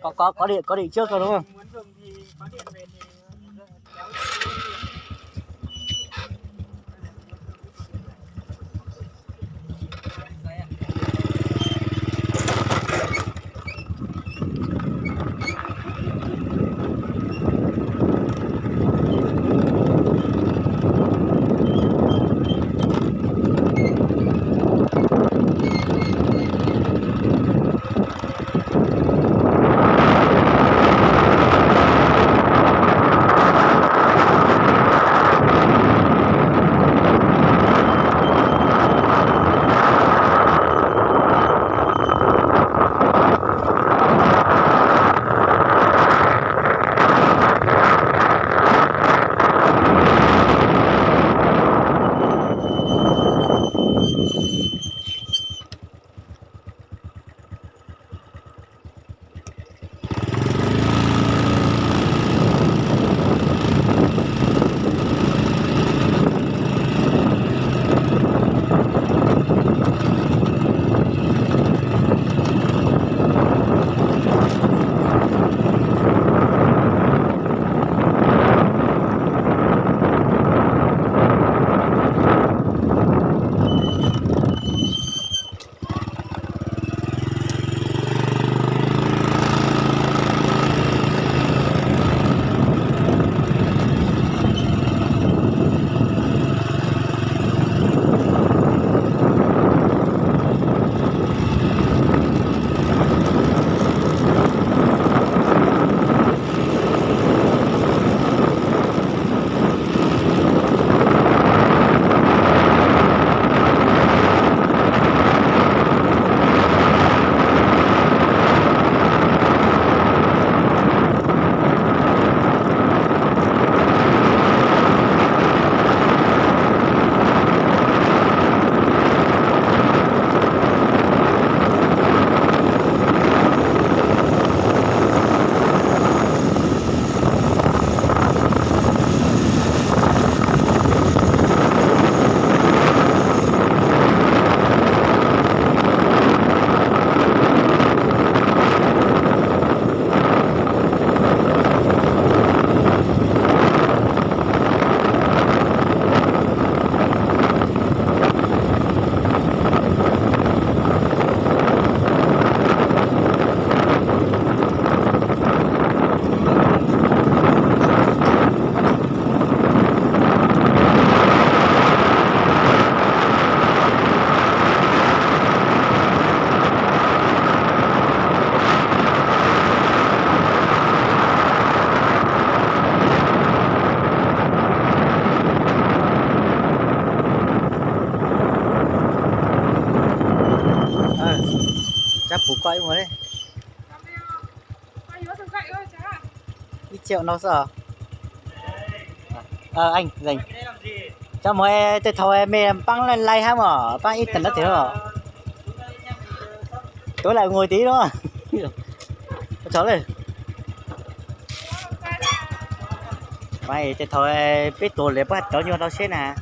Có, có, có điện, có điện trước rồi đúng không? Tsab puv koj ib mus, ib triệu no xwb. Anh, dành cho mọi, tôi thầu em, em băng lên lay hả mà, băng ít tần đất thế hả? Tôi lại ngồi tí đó. Chó lên. Mày, tôi thầu em, peb tuas li pab cov nyuag rau seb na.